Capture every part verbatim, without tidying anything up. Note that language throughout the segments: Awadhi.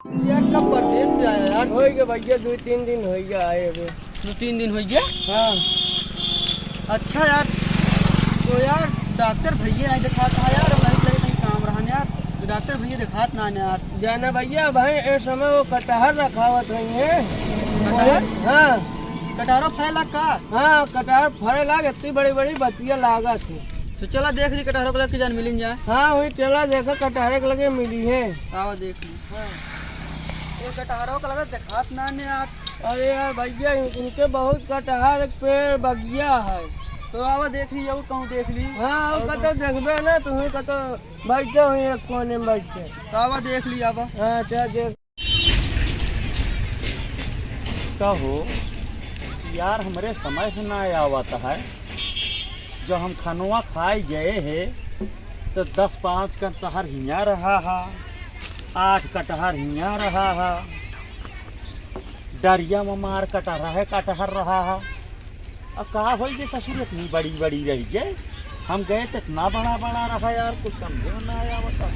यार, कब परदेस से आया यार? होइ गया भइया, दुइ तीन दिन होइ गया आए अबे। दुइ तीन दिन होइ गया? हाँ। अच्छा यार, तो यार, डॉक्टर भइया नाहीं देखात हा यार, वही लगे कहीं काम रहा न यार, तो डॉक्टर भइया देखात नाहीं यार। जाना भइया, भाई, ए समय वो कटहर रखावत रही हैं। कटहर? हाँ। कटहरो फरे लाग का? हाँ, कटहर फरे लाग, इतनी बड़ी बड़ी बतिया लागत है। तो चला देख ली कटहरो के लगे जान मिलिन जाए। हाँ, वही चला देखा कटहरे के लगे मिली है। आओ देख ली। हाँ। ये कटहरो के लगे देखात ना ने यार। अरे यार भइया, इनके बहुत कटहर के पेड़ बगिया है। तो आवा देख ली, और कहूँ देख ली। हाँ, और और कतो कहूँ। देखबे ना, तुम्हें कतो बैठे हुए एक कोने में बैठ के। तो आवा देख ली, आवा। हाँ, चल देख। कहो यार, हमरे समझ ना आवत है, जो हम खनवा खाए गए है, तो दस पाँच कटहर हियाँ रहा हा, आठ कटहर हियाँ रहा हा, डरिया में मार कटहर है, कटहर रहा हा। अब का होई जे ससुर इतनी बड़ी बड़ी रही गए, हम गए तो इतना बड़ा बड़ा रहा यार, कुछ समझे में ना आया बता।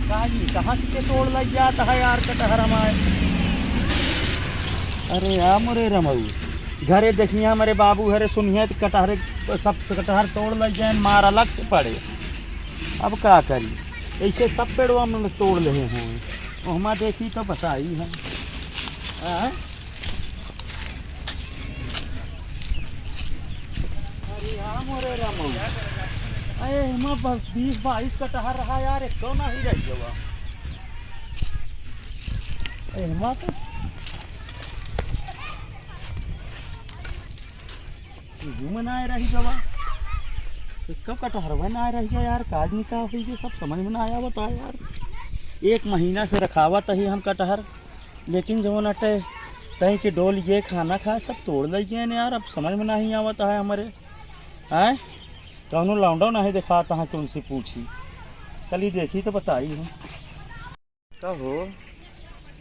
का जी, कहाँ से के तोड़ लग जाता है यार कटहर हमारे? अरे यार मोरे रमऊ, घरे देखिए हमारे बाबू घरे सुनिए तो कटहरे, सब कटहर तोड़ लग जाए, मार अलग से पड़े। अब का करी, ऐसे सब पेड़वा में तोड़ ले हैं, ओहमा देखी तो बताई है। हाँ? अरे राम, अरे राम। अरे, एहमा बस बीस बाईस कटहर रहा यार, एक तो नहीं रह गवा। एहमा तो इहू में ना रह गवा। एक कटहरवा ना रह गया यार, काज नहीं का हुई, ये सब समझ में ना आया, बता यार। एक महीना से रखावत ही हम कटहर, लेकिन जवन अटे तई के डोल ये खाना खाए, सब तोड़ लइ गए यार। अब समझ में नहीं आवत है हमरे, आय कौनो लौंडो नहीं देखात है कि उनसे पूछी, चली देखी तो बताई हम। कहो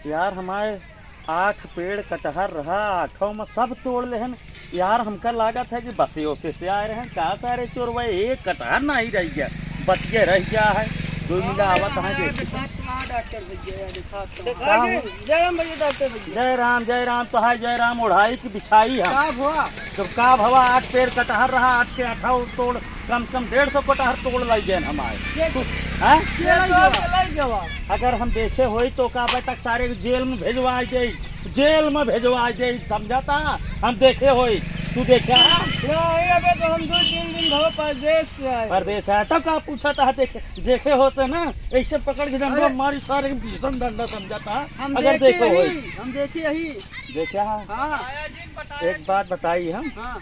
यार, हमारे आठ पेड़ कटहर रहा, आठों में सब तोड़ लेहन। यार, हमका लागत है कि बसे ओसे से आए रहन। का सारे चोरवा, एक कटहर नहीं रह गया, बच के रह गया है। दो मिला आवत है, देखी। हाँ, डॉक्टर भैया, देखा तो। देखा जी, जय राम भैया, डॉक्टर भैया। जय राम, जय राम, तो हाय जय राम, ओढ़ाई की बिछाई हम। का भवा? जब का भवा, आठ पेड़ कटहर रहा, आठ के आठा तोड़, कम से कम डेढ़ सौ कटहर तोड़ लाई गए हमारे। ये तू, हैं? ये लाई गवा। अगर हम देखे होई तो का अबे तक सारे जेल में भेजवा दे, जेल में भेजवा दे, समझाता? हम देखे होई, तू देखे हा? नहीं, अबे तो हम दो तीन दिन भवा परदेश से आए। परदेश आए, तब का पूछा था? देखे, देखे होते ना, ऐसे पकड़ के डंडा अरे। मारी, सारे भीषण डंडा समझाता। हम अगर देखे देखे होई। ही, हम देखे ही। देखे हा? हाँ। एक बात बताई हम। हाँ।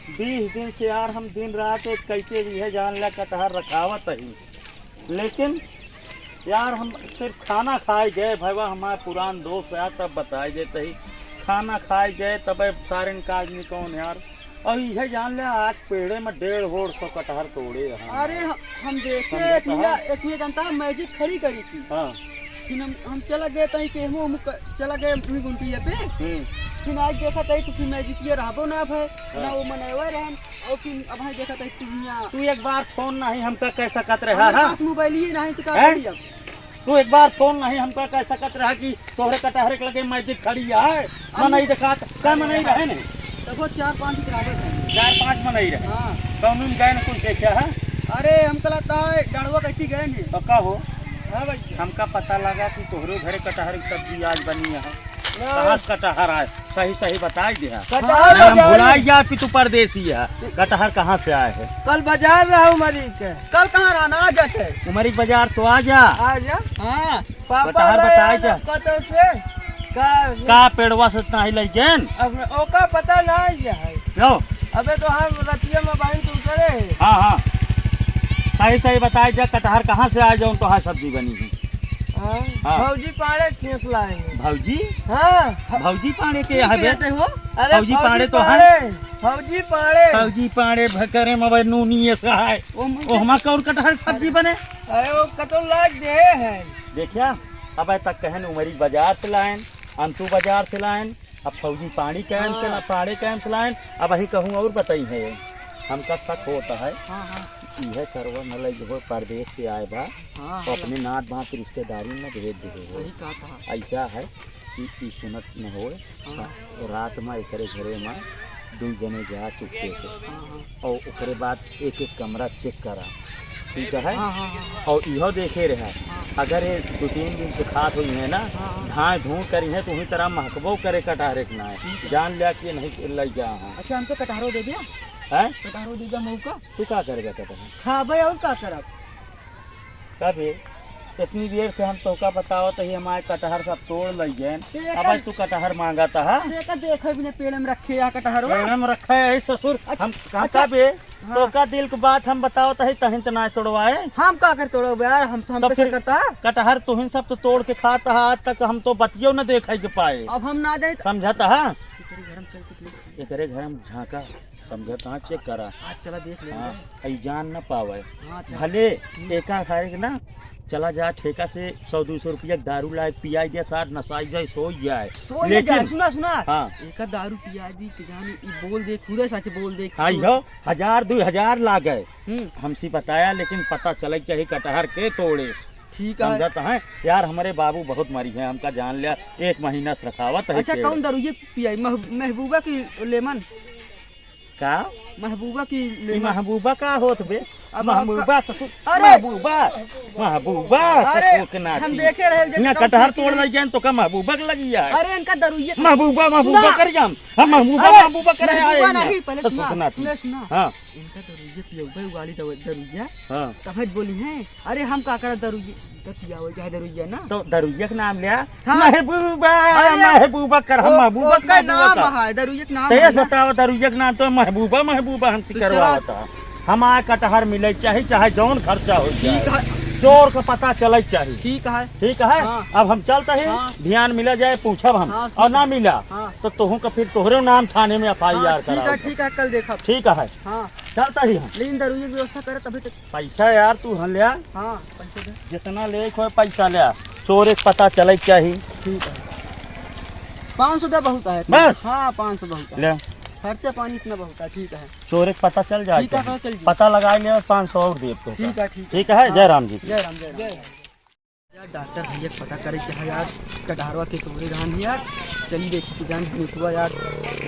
बीस दिन से यार हम दिन रात एक कैसे भी है जान ला कटहर रखावत ही। लेकिन यार, हम सिर्फ खाना खाए गए, भैया, हमारे पुरान दोस्त आया, तब बताए देते ही, खाना खाए गए, तब सारे काज नहीं कौन यार। और यह जान ले, आज पेड़े में डेढ़ होड़ सौ कटहर तोड़े हैं। अरे, हम, हम देखे, समझा एक मिया, कहाँ? एक मिया जनता मैजिक खड़ी करी थी। हाँ। फिर हम, हम चला गए तई के, हम, हम क-, चला गए अपनी गुंटिया पे। हम्म। फिर आज देखा तई तो फिर मैजिकिया रहबो ना भाई, हाँ। ना वो मनैवा रहन। और फिर अब भाई देखा तई तू हियाँ। तू एक बार फोन नहीं हमका कह सकत रहा, हमारे हाँ? पास मोबाइल ही नहीं तो का हैं? करी अब? तू एक बार फोन नहीं हमका कह सकत रहा कि तोहरे कटहरे के लगे मैजिक खड़ी है, हम मनई देखात, का मनई रहे ने? देखो, चार पांच गिरावत है। चार पांच मनई रहे। हाँ। कौन गए न कुछ देखे है? अरे, हम कहता है, डड़वा कहती गए ने। तो का हो? हाँ भैया। हमका पता लगा कि तोहरे घरे कटहर की सब्जी आज बनी है। नहीं। कहाँ से कटहर आए? सही सही बताई दे। कटहर नहीं, हम बाजार भुलाई गया कि तू परदेसी है। कटहर कहाँ से आए है? कल बाजार रहा उमरी के। कल कहाँ रहा ना, आ जाते। उमरी बाजार तो आ जा। आ जा। हाँ। पापा कटहर बताए जा। कतौ से? का? का पेड़वा से नाही लइगेन? अब ओका पता ना है। लो। अबे तो हम रतिया में बहन तू करे। हाँ, हाँ। सही सही बताए जा, कटहर कहाँ से आए जौन तोहार सब्जी बनी है? हाँ। हाँ। भौजी पाड़े खेस लाए हैं। भौजी? हाँ। भौजी पाड़े के यहाँ बे? कहते हो? अरे भौजी पाड़े तो है। भौजी पाड़े। भौजी पाड़े भकरे में भाई नूनी ऐसा है। ओ, ओ, हमार कौन कटहर सब्जी बने? अरे वो कतौ लाग दे है। देखिया, अब तक कहन उमरी बाजार से लायन, अंतु बाजार से लायन, अब फौजी पानी कैन से हाँ। ला, पाड़े कैन से लायन, अब अही कहूँ और बताई है, हमका शक होता है। हाँ, हाँ। इहे सरवा न लइ हो, परदेस से आए बा, हाँ, तो हाँ। अपने नात बात रिश्तेदारी में भेज दे हो। सही कहा था। ऐसा है कि ई सुनत न होए, हाँ। सा-, रात में एकरे घरे में दुइ जने जा चुपके से। हाँ, हाँ। और ओकरे बाद एक एक कमरा check करा, ठीक है? हाँ, हाँ, हाँ, हाँ। और इहो देखे रहा, हाँ। अगर ये दो तीन दिन से खात हुई है ना, हाँ, हाँ। धाए धूँ करी है, तो वही तरह महकबो करे कटहरे के नाए। ठीक है। जान लिया कि ये नहीं लइ गया है। अच्छा, हमको कटहरो दे दिया? हैं? कटहरो दे दिया मौका? तू का करेगा कटहर? खाबे और का करब? कभी इतनी देर से हम तोहका बतावत ही, हमारे कटहर सब तोड़ लइ गए। तो एकर अब आज तू कटहर मांगत हा? तो एकर देखे बिना पेड़ में रखे या कटहरवा? पेड़ में रखे है ससुर। अच्छा, हम, हम अच्छा। कभी हाँ। तोहका दिल की बात हम बतावत ही, तहिन त ना तोड़वाए। हम का कर तोड़ब यार, हम, हम तब कैसे फिर करता? कटहर तुहिन सब तो तोड़ के खात हा, आज तक हम तो बतियो न देखे के पाए। अब हम ना जाए तो समझत हा? एकरे घर में चल के देख। एकरे घर में झांका। समझत हाँ, check करा। आज चला देख लेंगे। हाँ, ई जान न पावे। हाँ, चला। भले हम्म। एका खाए के ना, चला जा ठेका से सौ दो सौ रुपया के दारू लाए, पियाई दे, साथ नसाई जाए, सोई जाए। सोई लेकिन जाए, सुना, सुना। हाँ। एका दारू पिया दी कि जानी, ई बोल दे, खुदे सच बोल दे। हाँ, तो यो हजार, दुइ हजार लागे। हम्म। हमसे बताया, लेकिन पता चले के चाही कटहर के तोड़े। ठीक है। समझत हैं? यार, हमरे बाबू बहुत मरी हैं, हमका जान लिया, एक महीना से रखावत है अच्छा, पेड़। कौन दारू ये पियाई? मह-, महबूबा की लेमन? का? महबूबा की ई लेमन। महबूबा का होत बे? अब महबूबा आपका ससुर, अरे! महबूबा, महबूबा अरे, ससुर के नाती। हम देखे रहे जब यहाँ कौन कटहर पीती तोड़ रही। लइ जाए तो का महबूबा के लगी यार? अरे, इनका दरुइया महबूबा, महबूबा सुना। कर जाम। हम महबूबा, अरे, महबूबा कर रहे महबूबा आए हैं। नहीं, पहले ससुर सुना, के नाती। पहले सुना। हाँ। इनका दरुइया पियौबे उगाली दव-, दरुइया। हाँ। तब बोली हैं, अरे हम का करब दरुइया, इनका पियावे चाहे दरुइया ना। तो दरुइया के नाम लिया। हाँ। महबूबा, अरे, महबूबा कर, हम ओ-, महबूबा ओकर के नाम महबूबा का। है, दरुइया के नाम तो ये है ना। बताओ, दरुइया के नाम तो महबूबा, महबूबा हमसे तो चला। करवावत है। हमार कटहर मिले चाही, चाहे जौन खर्चा हो जाए। ठीक है। चोर का पता चले चाही। ठीक है। ठीक है? हाँ। अब हम चलते हैं, हाँ। ध्यान मिला जाए, पूछब हम। हाँ, और ठीक ना है। मिला, हाँ। तो तोहू का फिर तोहरे नाम थाने में एफ आई आर हाँ, ठीक है, करावत। ठीक है, कल देखब। ठीक है। हाँ। चलता ही हम। लेकिन दरुइया की व्यवस्था करे तभी तो। पैसा यार तू हन लिया। हाँ, पैसा दे। जितना ले कोई पैसा लिया, चोर एक पता चले के चाही। ठीक है। पाँच सौ दे बहुत है। बस। हाँ, पाँच सौ बहुत है। ले। खर्चा पानी इतना बहुत है, ठीक है। चोर एक पता चल जाए ठीक है, चाही। पता चल जाए। पता लगा ले, पाँच सौ और दे तो। ठीक है, ठीक है। ठीक है, हाँ। जय राम जी की। जय राम, जय राम। यार, डॉक्टर भैया के पता करे के है यार, कटहरवा के तोरे रहन ही यार। चली देखी कि जान भूतवा यार,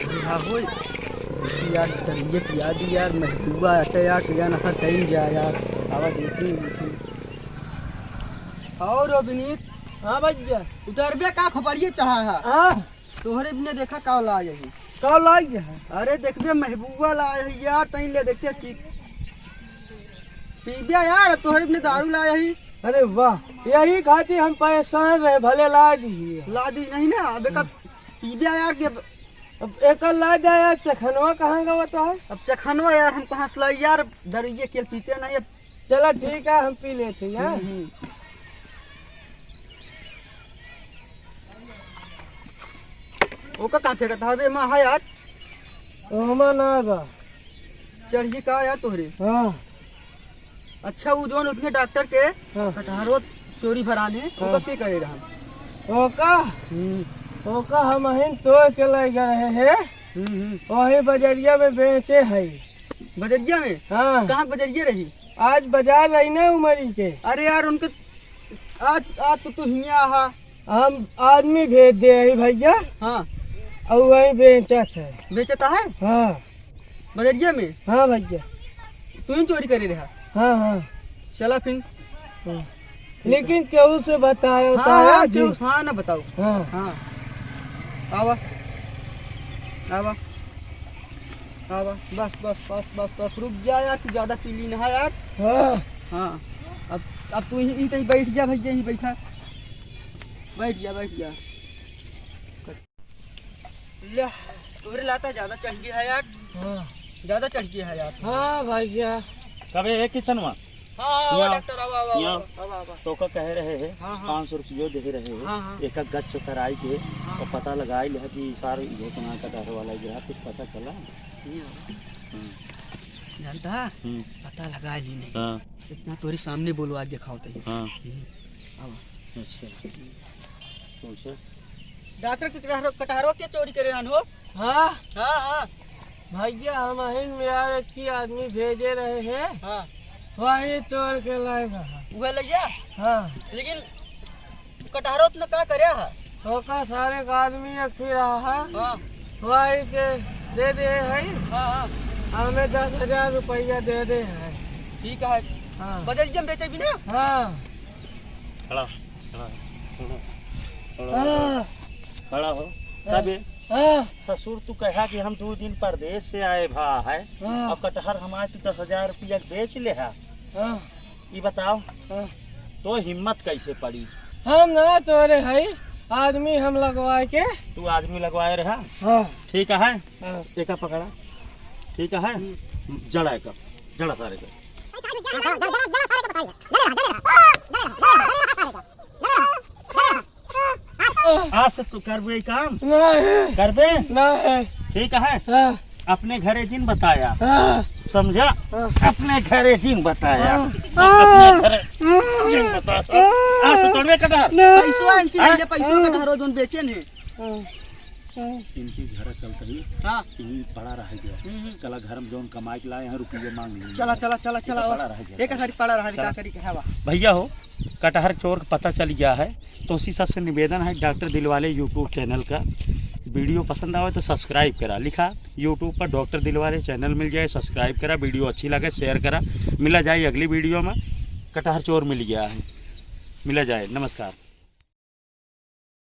बूढ़ा होई। देखी यार, दरुइया पिया दी यार, महबूबा अटे यार, कि जान असर कइल जाए यार। आवा देखी, देखी। और अभिनीत? हाँ भैया। उतरबे का खोपड़िए चढ़ा है? हाँ। तोहरे बिना देखा का लाए है। का लाए है? अरे देखबे महबूबा लाए है यार, तई ले देखते चीख। पीबे यार, अब तोहरे बिना दारू लाए है। अरे वाह, यही खातिर हम परेशान रहे, भले ला दी। ला दी नहीं ना, अब एक पीबे यार के। अब एक ला दे यार, चखनवा कहाँ गवा तो है? अब चखनवा यार हम कहाँ से लाई यार, दरुइया के पीते नहीं, अब चला ठीक है, हम पी लेते हैं, हाँ? हम्म, हम्म। ओका कहाँ फेंकत हवे? माँ है यार। ओमा ना बा। चढ़िए का यार तोहरे? हाँ। अच्छा, वो जौन उतने डॉक्टर के हाँ। कटहरो चोरी भराने, हाँ। ओका के करे रहन? ओका? हम्म। ओका हम अहिन तोड़ के ले गए रहे हैं। हम्म, हम्म। वही बजरिया में बेचे है। बजरिया में? हाँ। कहाँ बजरिया रही? आज बाजार रही ना उमरी के। अरे यार, उनके आज, आज तो तू हियाँ हा। हम आदमी भेज दे रही भैया। हाँ। और वही बेचत है। बेचता है? हाँ। बजरिया में? हाँ भैया। तू ही चोरी करे रहा? हाँ, हाँ। चला फिर। हाँ। लेकिन केहू से बतायो, हाँ, बतायो हाँ, जी। केहू से, हाँ, ना बताओ। हाँ। हाँ। आवा। आवा। आवा। बस, बस, बस, बस, बस, रुक जा यार, तू ज्यादा पी ली ना यार। हाँ। हाँ। अब, अब तू यहीं, यहीं कहीं बैठ जा भैया, यहीं बैठा। बैठ जा, बैठ जा। ले, तोहरे लाता ज्यादा चढ़ गया है यार। हाँ। ज्यादा चढ़ गया है यार। हाँ भैया। कबे एक किचनवा? हाँ, हाँ, यहाँ, डॉक्टर, आवा, आवा, यहाँ आवा, आवा, आवा। तोका कहे रहे हैं, हाँ, हाँ। पाँच सौ रुपयो दे रहे हैं, हाँ, हाँ। एक एक गच कराई के, हाँ, और हाँ। पता लगाई ले कि सार इहो कोना का डर वाला गिरा, कुछ पता चला? नहीं आवा। हम्म। जानता है? हम्म। पता लगा ही नहीं। हाँ। इतना तोरे सामने बोलवा दिखाओ तो ये। हाँ। हम्म। आवा। अच्छा। पूछो। डॉक्टर के कटहरो, कटहरो के चोरी करे रहन हो? हाँ। हाँ, हाँ। भैया, हम अहिन में यार एक ही आदमी भेजे रहे हैं। हाँ। वही चोर के लाए रहा। उहे लइया? हाँ। लेकिन कटहरो त न का करे है? ओका सारे का आदमी एक फिर रहा है। हाँ। वही के दे दे है। हाँ, हाँ। हमें दस हजार रुपया दे दे है। ठीक है। हाँ। बजरिया में बेचे भी ना? हाँ। खड़ा, खड़ा, खड़ा, खड़ा, हाँ। खड़ा हो। हाँ। का बे? हाँ। ससुर, तू कहा कि हम दो दिन परदेस से आए भा है, हाँ। और कटहर हमार तू दस हजार रुपया बेच ले हा। हाँ। ई बताओ, हाँ। तो हिम्मत कैसे पड़ी? हम ना चोरे हई, आदमी हम लगवाए के। तू आदमी लगवाए रहा? हाँ। ठीक है, हाँ। एका पकड़ा, ठीक है, हम्म। जड़ा एका, जड़ा सारे का। आज से तू करबे ई काम? नहीं। करबे? नहीं। ठीक है। हाँ। अपने घरे जिन बताया। हाँ। समझा? हाँ। अपने घरे जिन बताया। हाँ। अपने घरे जिन बताया। हाँ। आज से तोड़बे कटहर। नहीं। पैसवा इनसे हाँ? ले, पैसवा हाँ। कटहर जोन बेचे ने। हाँ। हाँ। इनके घर चलते ही हाँ। यहीं पड़ा रह गया। हम्म, हम्म। चला घर में जोन कमाई के लाए हैं, रुपये मांग लिए। चला, चला, चला, चला। पड़ा रह गया। एक घड़ी पड़ा रह गया, चला। का करी के हवा। भैया हो, कटहर चोर का पता चल गया है, तो उसी सबसे निवेदन है डॉक्टर दिलवाले YouTube channel का video पसंद आवे तो subscribe करा, लिखा YouTube पर डॉक्टर दिलवाले channel मिल जाए, subscribe करा, video अच्छी लगे share करा। मिला जाए अगली video में, कटहर चोर मिल गया है, मिला जाए, नमस्कार।